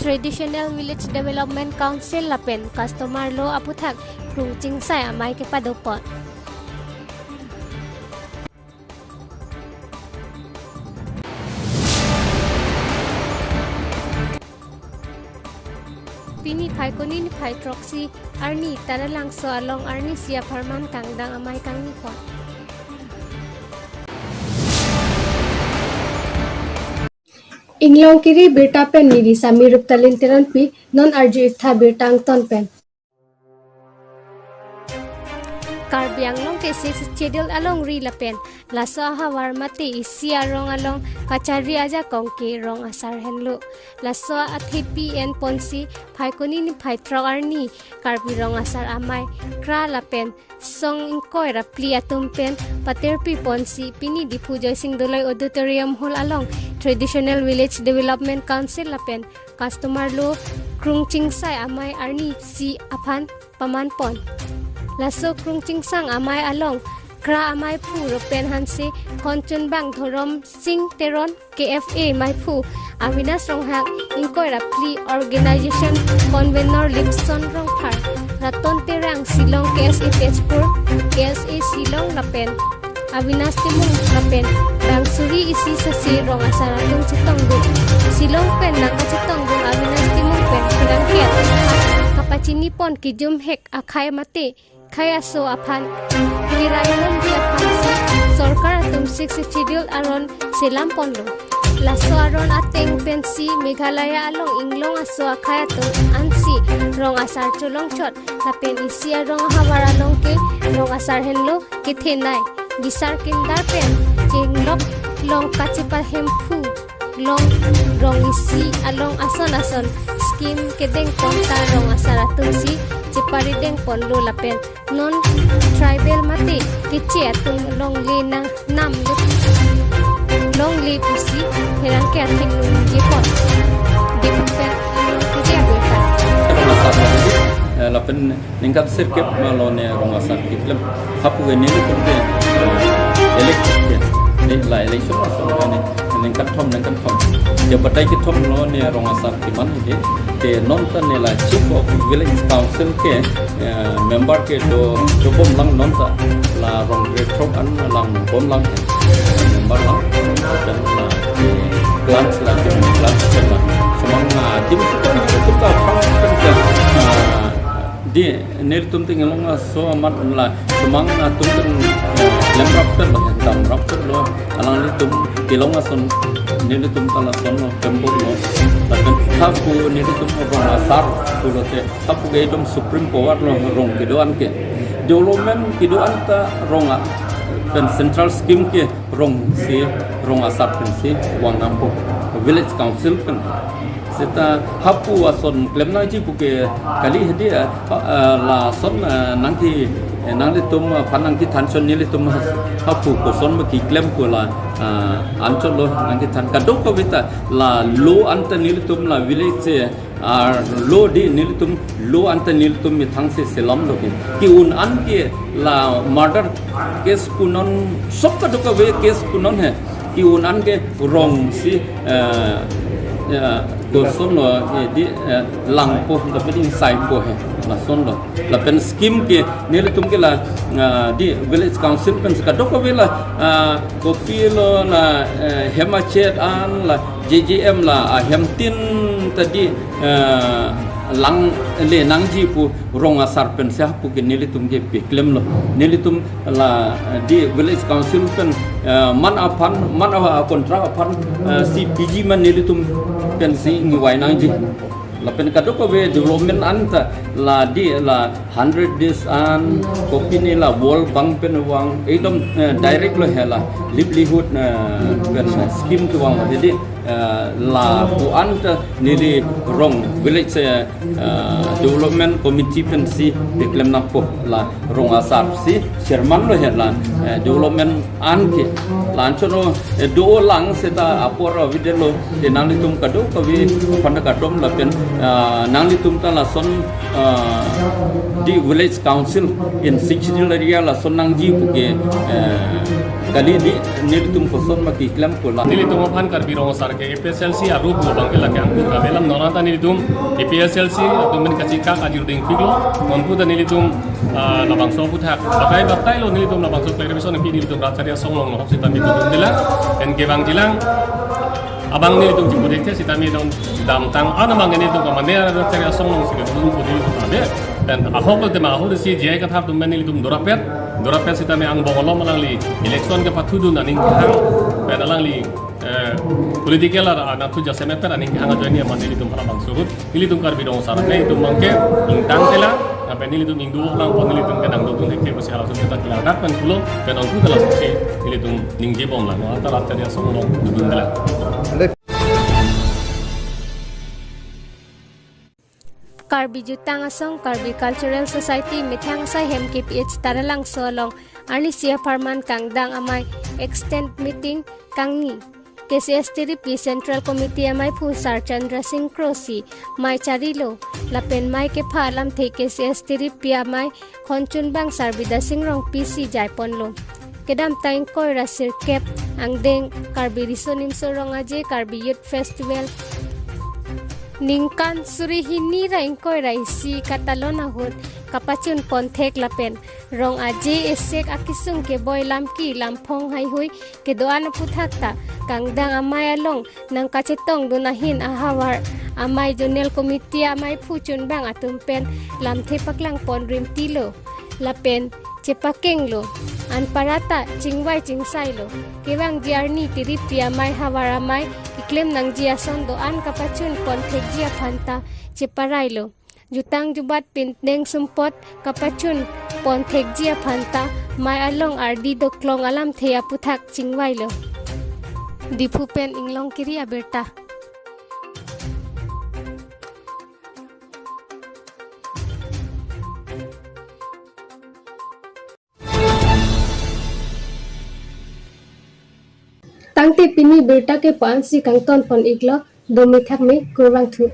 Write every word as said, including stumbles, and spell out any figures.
Traditional Village Development Council lapen Customer Law aputhak Krungchingsai Amei kepadopon. Pini Phaikuni niphai throksi arni Taralangso along arnisi apharman kangdang amei kangnipon. Inglong kiri birta pen neli Sami Ruptalin Teronpi, non arju-ik tha birta angton pen. Karbi Anglong ke Sixth Schedule alongri lapen laso ahavar mate isi arong along kachari ajakong ke rong asar henlo. Laso athepi enponsi Phaikuni niphai throk arni Karbi Rong Asar Amei kra lapen song ingkoi ra phli atum pen patirpiponsi pini Diphu Joysing Doloi Auditorium Hall along Traditional Village Development Council lapen Customer Law Krungchingsai Amei arnisi aphan pamanpon. Laso Krungchingsai Amei along kra ameiphu Rupen Hanse, Khonchunbang Dhorom Sing Teron, K F A meiphu Avinash Ronghang, ingkoi ra phli organization convener Lipson Rongphar, Raton Terang Shillong K S A Tezpur, K S A Shillong lapen Avinash Timung lapen bang suri isi sasi rong asar atum chetongdun. Shillong pen nangkachetongdun Avinash Timung pen pherangke atum kapachinipon kejum hek akhei mate khei aso aphan kerailongji aphansi sorkar atum Sixth Schedule aron selamponlo. Laso aron ateng pensi Meghalaya along inglong aso akhei atum ansi rong asar cholongchot lapen isi arong ahavar along ke rong asar henlo kethenei, bisar kindar pen chenglok long kachepahemphu long rong isi along ason ason scheme kedengpon ta rong asar atumsi cheparidengponlo lapen non tribal mate keche atum longle nang namle longle pusi pherangke athengno ningjepon. Diphu pen Inglong kiri abirta. Eh, lapen ningkan sirkep malo ne rong asar keklem. Hapu ke nelitum ke, eh, elect ke. Ne la election asar ne ningkan thom, ningkan thom. Ya batai kethom lo ne rong asar keman ke. Te non ta ne la Chief of Village Council ke, eh, member ke do, dobomlang non ta la rong retro an langbomlang member lang. Dan la, eh, plans la, plans la. Semang, ah, tim kita, kita pang, ah, di nelitum te Inglong aso amat la semang atum te, eh, lemrap te lo, damrap te lo, alanglitum Inglong ason nelitum ta lasonlo, tembok lo, lapen hapu nelitum rong asar pulote hapu ke ekdom supreme power lo rong kedo-an ke. Development kedo-an ta rong a, pen central scheme ke rong si, rong asar pensi vang nangpo, village council pen. Seta hapu ason klem nangji puke kali hedi, ah, ah, lason, ah, nangke, eh, nanglitum, ah, aphan nangkethan chot nelitum has-, hapu koson ma keklem pu la, ah, anchot lo nangkethan kadokave ta la law anta nelitum la village se, ah, law di nelitum law anta nelitum methang se selamlo ke. Ke-un an ke la murder case punon, sop kadokave case punon he. Ke-un an ke rong si, eh, eh, kosonlo, eh, di, eh, langpo, lapen ingsaipo he, lasonlo. Lapen scheme ke nelitum ke la, eh, di village council pen kadokave la, eh, kopilo la, eh, hem achet an la, J J M la, ahem tin ta di, eh, langle nangji pu rong asar pensi hapu ke nelitum ke peklemlo. Nelitum la, eh, di village council pen, eh, man aphan, man a contract aphan, eh, si piji man nelitum pensi ingvai nangji. Lapen kadokave development anta la di la hundred days an kopine la World Bank pen vang, ekdom, eh, direct lo he la livelihood, eh, pen scheme kevang lo he di. Eh, lapu anta neli rong village, eh, eh, development committee pensi peklem nangpo la rong asar si chairman lo he la, eh, development an ke la anchot lo, eh, dolang seta apor avedetlo te nanglitum kadokave aphan ta kardom lapen, eh, nanglitum ta lason, eh, di village council in Sixth Schedule area lason nangji puke, eh, Kali di nelitum koson ma keklem pu la. Nelitum aphan Karbi Rong Asar ke A P H L C arup lo abang ke lake angkur kave alam, non anta nelitum A P H L C atum pen kachikak ajir ding piklo, non puta nelitum, ah, labangso aphuthak batai batai lo, nelitum labangso clarification pi nelitum Rat Chari Asong along lo sitame dodun dela, pen kevangjilang abang nelitum chipu thekthe sitame dong damtang an abang nelitum kamane Rat Chari Asong along si kedodun pu nelitum ave. Pen ahok lo tema ahok si J I Kathar atum pen nelitum dorapet, dorapet sitame angbong alom alangli election kepathudun aning kehang, pen alangli, eh, political ar anatthu jasemet pen aning kehang ajoine amat nelitum halabangso ahut nelitum Karbi Rong Asar ke itum abang ke ingtang tela, lapen nelitum ingduk lang pon nelitum ke nangdodun thekthe pusi halaso ahut ta klardak pen pulo, pen non puta laso si nelitum ningjebom lang, non anta Rat Chari Asong along dodun tela. Karbi Jutang Asong Karbi Cultural Society methang asai hem K P H Taralangso along arnisi apharman kangdang amei extended meeting kangni. K C S Tiripi Central Committee ameiphu Sar Chandra Singh Kro si mei charilo, lapen mei kepha alamthe K C S Tiripi amei khonchunbang Sar Bidya Sing Rongpi si jaiponlo. Kedamtang ingkoi ra sirkep angdeng Karbi Riso Nimso Rong Aje Karbi Youth Festival ningkan suri hini ra ingkoi ra isi katalon ahut kapachunpon thek lapen Rong Aje esek akesung keboi lamki lamphong heihui kedo-an aphuthak ta kangdang amei along nangkachetongdun ahin ahavar amei Zonal Committee ameiphu chunbang atum pen lamthe paklangpon rimtilo lapen chepakenglo. Anparta chingvai chingsailo. Kevangji arni Tiripi amei havar amei keklem nangji ason do-an kapachunpon thekji aphan ta cheparailo. Jutang jubat pindeng sumpot kapachunpon thekji aphan ta mei along ardi doklong alamthe aphuthak chingvailo. Diphu pen Inglong Kiri abirta. Tangte pini birta ke pa-ansi kangtonpon iklo, dumi thak me, kurvangthu.